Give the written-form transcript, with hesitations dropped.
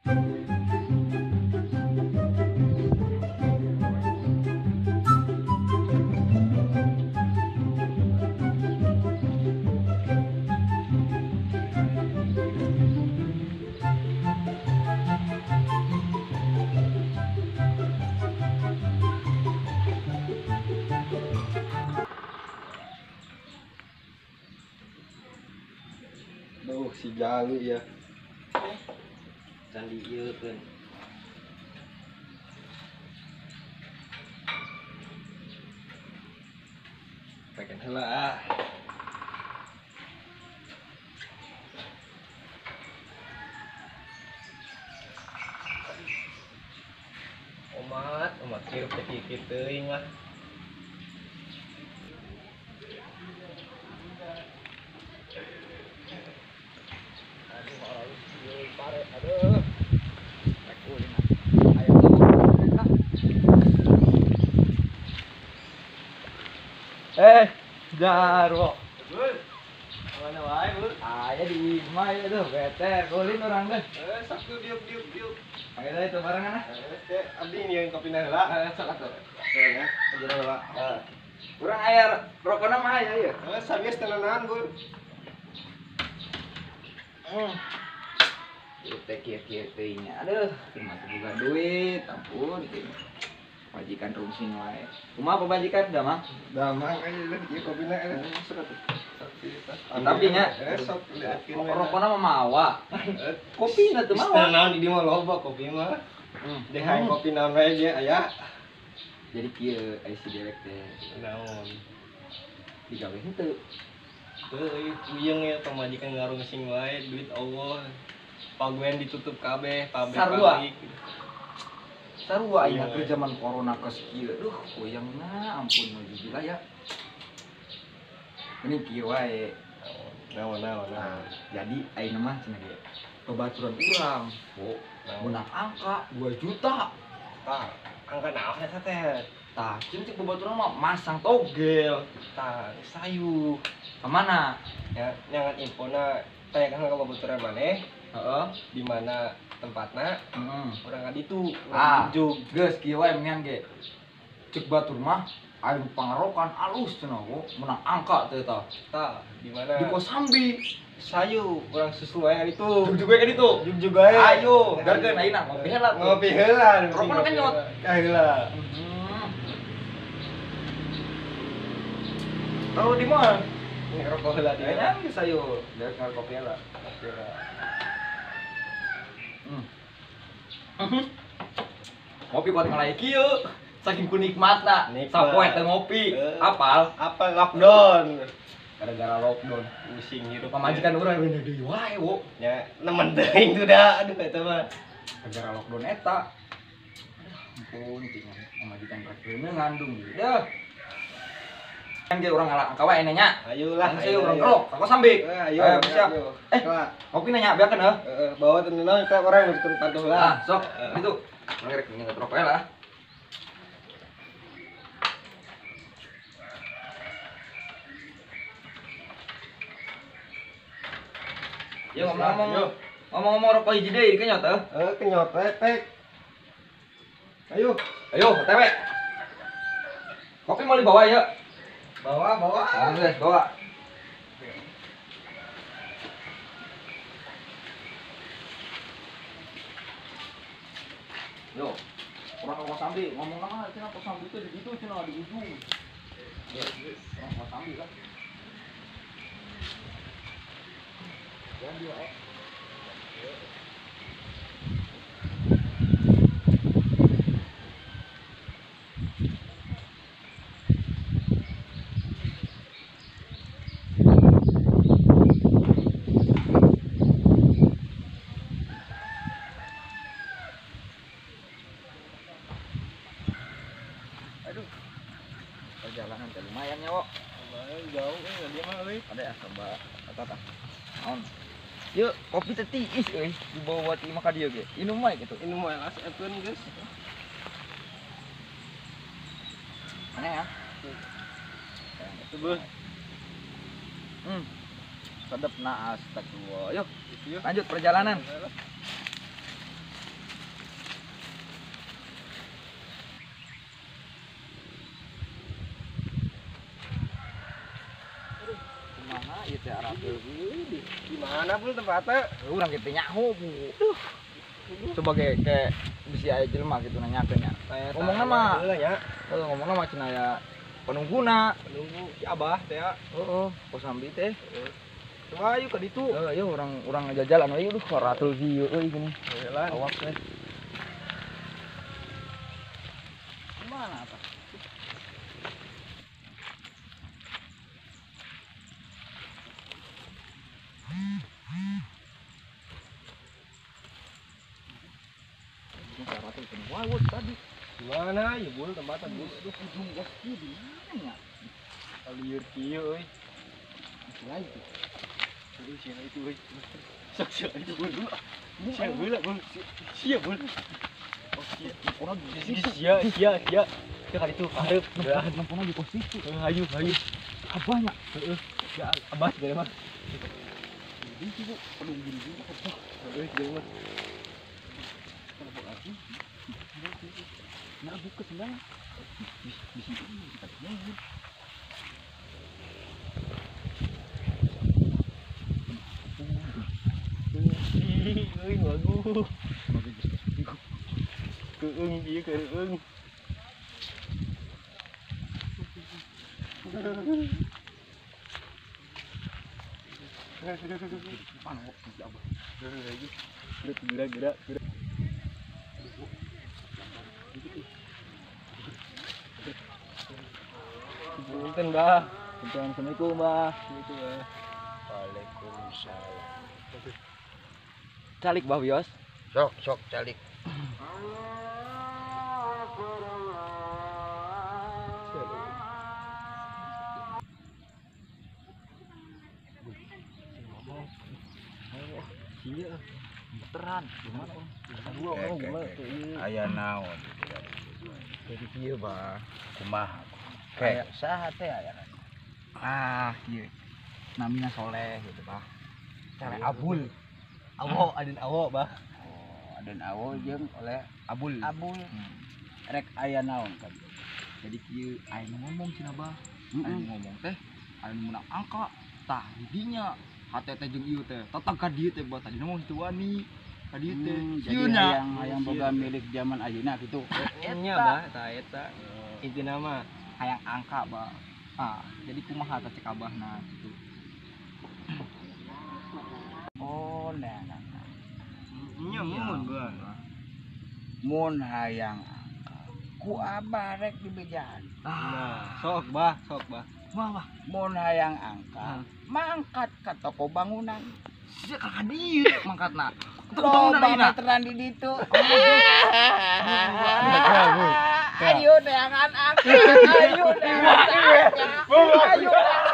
Duh, si Jalu ya. Can diieukeun. Pengen heula ah. Omat, omat hirup teh kieu teuing lah. Aduh. Jarwo. Mana wae, Bu? Aya di imah ya tuh, bete, kulin urang teh. Sok tuh diuk diuk diuk. Ayo itu barengan ah. Teh abdi ini yang kopina heula. Sok atuh. Ya, aja heula. Urang aya rokona mah aya ieu. Sabies telenan, Bu. Teh kieu-kieu teuing nya. Aduh, kumaha teu boga duit, ampun teuing. Majikan rungsing wae. Kumaha pamajikan damang? Damang aja deh, ieu kopina sok atuh. Tapi nya sok liatkeun we. Rokona mah mawa. Kopina teu mawa. Naon di dieu mah loba kopi mah. Deh hayang kopi naon wae ge aya. Jadi kieu aya si dewek teh. Naon? Digawe henteu. Heuh, puyeng ya pamajikan ngarungsing wae duit Allah. Paguan ditutup kabeh, pabrik-pabrik. Sarua aing keur zaman corona geus kieu. Duh, puyengna ampun nauzubillah ya. Mending kieu wae. Naon naon naon. Jadi aing mah cenah ge babaturan urang. Oh, menang angka 2 juta. Tah, angka naon eta teh? Tah, cing cek babaturan mah masang togel. Tah, sayu. Ka mana? Ya, nyangan infona tanyakan ka babaturan maneh. Heeh. Di mana tempatna? Urang ka ditu, urang jug. Geus kieu wae mendingan ge. Cek batur mah aing pangarokan alus cenah wo, menang angka teh tah. Tah, di mana? Di Kosambi. Sayu, urang susul wae ka ditu. Jug-jug wae ka ditu. Jug-jug wae. Ayo, garkeun ayeuna ngopi heula tuh. Ngopi heula. Rokona kenyot. Ka heula. Tahu di mana? Ngerokok heula di mana? Geus ayo, biar ngerokok heula. Ngopi kuat ngalai kieu, saking ku nikmatna. Sapoe teu ngopi, apal? Apal lockdown. Gara-gara lockdown pusing hirup. Pamajikan urang bener deui wae, wo. Nya nemen teuing tuh da, aduh eta mah. Gara-gara lockdown eta. Aduh, ampun tinggal pamajikan rek ngandung deui. Dah. Kan ge urang ngalah angka wae nanya. Ayolah, ayo urang kerok, ka Kosambi. Ayo, siap. Ngopi nanya beakeun heuh. Heeh, bawa teu naon ka urang nuturkeun patuh lah. Ah, sok. Itu. Urang rek nyeungeut rokok lah. Ya ngomong-ngomong. Ngomong-ngomong rokok hiji deui kenyot heuh. Heuh, kenyot we, pek. Ayo. Ayo, OTW. Kopi mau dibawa ya? Bawa, bawa. Guys, bawa. Yo, orang ke Kosambi, ngomong apa? Cina Kosambi itu di situ, cina di ujung. Yo, orang Kosambi kan. Jangan dia, Aduh, perjalanan teh lumayan ya, Wok. Lumayan jauh dia mah euy. Ada ya coba eta tah. Naon? Yuk, kopi teh tiis euy, dibawa ti imah ka dieu ge. Inum wae gitu. Inum wae lah seepeun geus. Mana ya? Itu, Bu. Sedep na astagfirullah. Yuk, lanjut perjalanan. Di mana bul tempatnya? Urang kitu nyaho bu. Duh. Coba kayak bisi aya jelema gitu nanyakeun nya. Ngomongna mah nya. Heuh, ngomongna mah cenah aya penungguna, penunggu si Abah teh ya. Heeh, Kosambi teh. Coba ayo ka ditu. Heeh, ayo urang ngajajalan we duh ratul kieu euy gini. Jalan. Awak teh. Mana apa? Wah, tadi gimana ya bul tempatnya bul? Aduh, ujung gas kieu di mana nya? Lieur kieu euy. Lain tuh. Aduh, sia itu euy. Sok sia itu bul. Sia bul bul. Sia bul. Oh, sia. Orang di situ. Sia sia sia. Sia ka ditu hareup. Nempona di pos situ. Hayu hayu. Abahnya. Heeh. Ya abah segala mah. Di situ penunggu di situ. Heeh, segala mah. Kenapa lagi? Nah, buka sendal. Di situ kita nyebut. Euy, bagus. Keung ieu keung. Gerak gerak gerak. Punten, Bah. Punten, Assalamualaikum, Bah. Assalamualaikum, Bah. Waalaikumsalam. Calik, Bah Wios. Sok, sok calik. Iya. Muteran, gimana, Om? Dua, Om, gimana tuh? Aya naon? Jadi kieu, Bah. Kumaha? Kayak saha teh aya kan? Ah, kieu. Namina Soleh gitu, Bah. Cewek Abul. Awo, Aden Awo, Bah. Oh, Aden Awo jeung oleh Abul. Abul. Rek aya naon kan? Jadi kieu aya nu ngomong cenah, Bah. Aya nu ngomong teh, aya nu meunang angka. Tah, didinya hate teh jeung ieu teh. Tatang ka dieu teh, Bah. Tadina mah teu wani. Ka dieu teh. Jadi Sieun nya. hayang hayang boga milik zaman ayeuna gitu. Nya, Bah, tah eta. Intina mah Hayang angka, Bah. Ah, jadi kumaha tah cek abahna gitu. Oh, nah, nah, nah. nya mun, Bah. Mun hayang angka ku abah rek dibejaan. Nah, sok, Bah, sok, Bah. Wah, wah. Mun hayang angka, mangkat ka toko bangunan. Sia ka dieu mangkatna. Toko Loba bangunan ayeuna. meteran di ditu. Ayo neangan angka, ayo neangan angka. Ayo neangan